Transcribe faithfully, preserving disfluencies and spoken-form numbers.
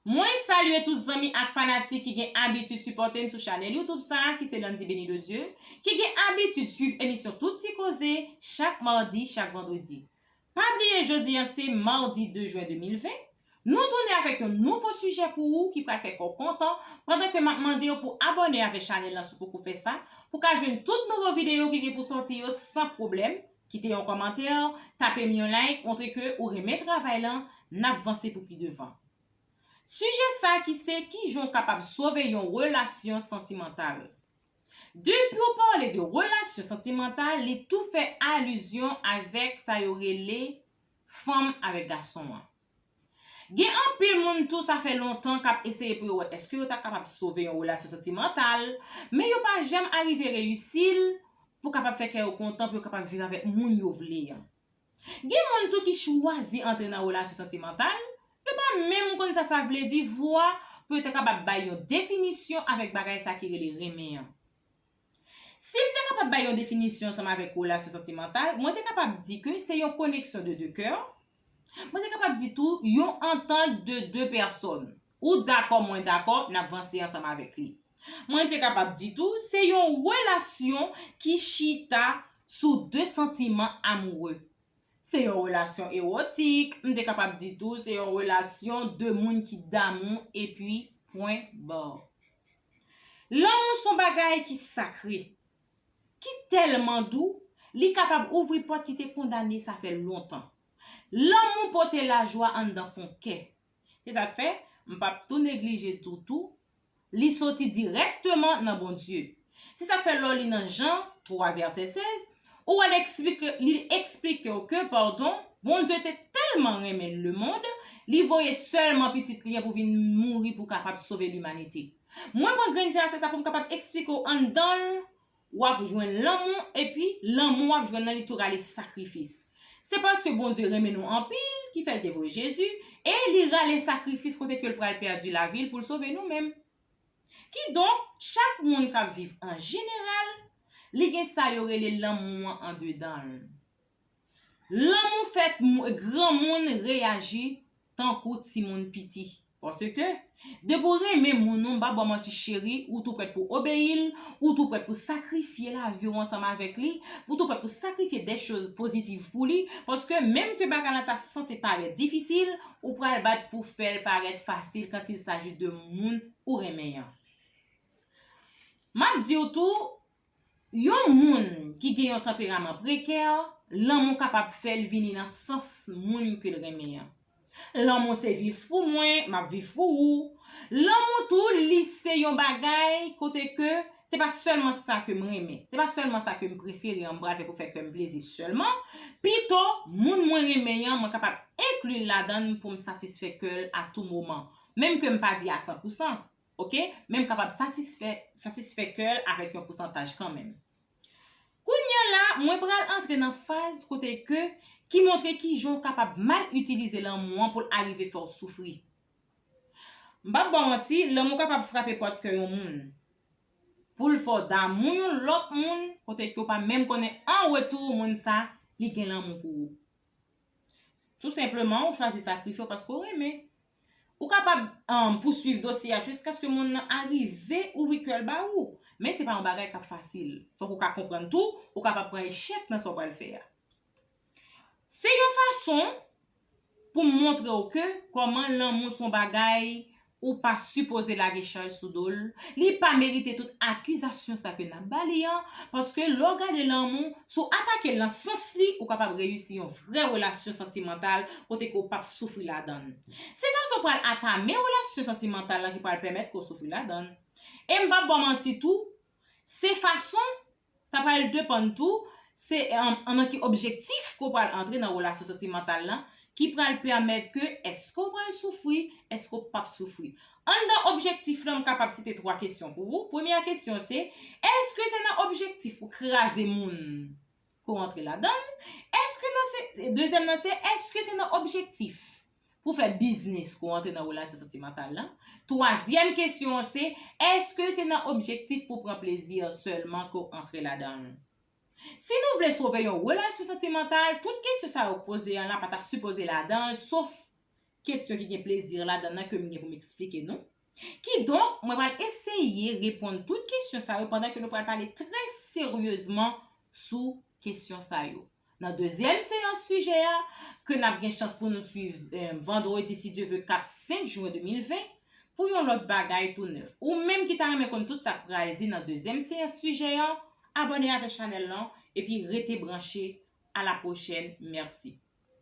Mwen salye tout zanmi ak fanatik ki gen abitid sipòte m sou chanèl YouTube sa a, ki se Landy Béni de Dieu, ki gen abitid swiv emisyon Tout Ti Koze chak madi, chak vandredi. Pa bliye jodi a se madi de jen de mil ven, nou tounen avèk yon nouvo sijè pou ou ki pral fè kè w kontan, pandan ke m ap mande w pou abòne avèk chanèl lan si w poko fè sa, pou w ka jwenn tout nouvo videyo ki gen pou sòti yo san pwoblèm. Kite yon kòmantè, tape m yon like, montre ke ou renmen travay lan, n ap vanse pou pi devan. Sijè sa ki se kijan w kapab sove yon relasyon santimantal. Depi w pale de relasyon santimantal, li tou fè alizyon avèk sa yo rele fanm avèk gason an. Gen anpil moun tou, sa fè lontan k ap eseye pou yo wè èske yo ta kapab sove yon relasyon santimantal, men yo pa janm arive reyisi l pou kapab fè kè yo kontan, pou yo kapab viv avèk moun yo vle an. Gen moun tou ki chwazi antre nan relasyon santimantal, yo pa menm konn sa sa vle di, vwa pou yo ta kapab bay yon definisyon avèk bagay sa ki rele renmen an. Si m te kapab bay yon definisyon ansanm avèk relasyon santimantal, mwen te kapab di ke se yon koneksyon de de kè. Mwen te kapab di tou yon antant de de pèsòn. Ou dakò, mwen dakò, n ap vanse ansanm avèk li. Mwen te kapab di tou se yon relasyon ki chita sou de santiman amoure. Se yon relasyon ewotik, m te kapab di tou se yon relasyon de moun ki damou epi pwen ba. Lanmou se yon bagay ki sakre, ki tèlman dou, li kapab ouvri pòt ki te kondane sa fè lontan. Lanmou pote lajwa anndan fon kè. Se sa k fè, m p ap tou neglije di w tou, li soti dirèkteman nan Bondye. Se sa k fè lè w li nan Jan twa vèsè sèz, ou wè l eksplike, li eksplike w ke, padon, Bondye te tèlman renmen lemonn, li voye sèlman pitit li an pou vin mouri pou kapab sove limanite. Mwen pran grenn vèsè sa pou m kapab eksplike w anndan l, w ap jwenn lanmou, epi lanmou w ap jwenn nan li tou rale sakrifis. Se paske Bondye renmen nou anpil ki fè l te voye Jezi, e li rale sakrifis kote ke l pral pèdi lavi l pou l sove nou menm. Kidonk, chak moun k ap viv an jeneral, li gen sa yo rele lanmou an andedan l. Lanmou fè granmoun reyaji tankou timoun piti. Paske, depi w renmen moun ou, m p ap ba w manti cheri, ou tou prèt pou obeyi l, ou tou prèt pou sakrifye lavi w ansanm avèk li, ou tou prèt pou sakrifye de choz pozitiv pou li, paske menm ke bagay lan ta sanse parèt difisil, ou pral bat pou fè l parèt fasil quand il s'agit de moun ou renmen an. M ap di w tou, yon moun ki gen yon tanperaman prekè, lanmou kapab fè l vini nan sans moun ke l renmen an. Lanmou se viv pou mwen, m ap viv pou ou. Lanmou tou, li se yon bagay kote ke se pa sèlman sa ke m renmen, se pa sèlman sa ke m prefere an m pral fè pou fè kè m plezi sèlman. Pito, moun mwen renmen an, mwen kapab enkli l ladan l pou m satisfè kè l a tou moman, menm ke m pa di a san pou san. Oke? Men m kapab satisfè, satisfè kè l avèk yon pousantaj kanmenm. Kounye a la, mwen pral antre nan faz kote ke, ki montre kijan w kapab mal itilize lanmou an pou l arive fè w soufri. M p ap ba w manti, lanmou kapab frape pòt kè yon moun. Pou l fè w damou yon lòt moun, kote ke w pa menm konnen an retou moun sa, li gen lanmou pou ou. Tou senpleman, ou chwazi sakrifye w paske w renmen. Ou kapab, um, pouswiv dosye a jiskaske moun nan arive ouvri kè l ba ou. Men se pa yon bagay k ap fasil. Fòk ou ka konprann tou, ou kapab pran echèk nan sa w pral fè a. Se yon fason pou m montre w ke kòman lanmou se yon bagay ou pa sipoze lage chaj sou do l. Li pa merite tout akizasyon sa ke n ap ba li an, paske lè w gade lanmou, si w atake l nan sans li, ou kapab reyisi yon vrè relasyon santimantal kote ke w p ap soufri ladan l. Se fason w pral atame relasyon santimantal lan ki pral pèmèt ke w soufri ladan l. E m p ap ba w manti tou, se fason Sa pral depann tou, se, um, nan ki objektif ke w pral antre nan relasyon santimantal lan, ki pral pèmèt ke èske w pral soufri, èske w p ap soufri. Anndan objektif lan, m kapab site twa kesyon pou ou. Premyè kesyon se, èske se nan objektif pou kraze moun ke w antre ladan l? Èske nan se, dezyèm nan se, èske se nan objektif pou fè biznis ke w antre nan relasyon santimantal lan? Twazyèm kesyon an se, èske se nan objektif pou pran plezi sèlman ke w antre ladan l? Si nou vle sove yon relasyon santimantal, tout kesyon sa yo k poze an la pa ta sipoze ladan l, sof kesyon ki gen plezi ladan nan ke m gen pou m eksplike nou. Kidonk, mwen pral eseye reponn tout kesyon sa yo pandan ke nou pral pale trè seryezman sou kesyon sa yo. Nan dezyèm seyans sijè a, ke n ap gen chans pou nou swiv eh, vandredi, si Dye ve, k ap senk jen de mil ven, pou yon lòt bagay tou nèf. Ou menm ki ta renmen konn tout sa k pral di nan dezyèm seyans sijè a, abòne avèk chanèl lan, epi rete branche. A la pwochèn, mèsi.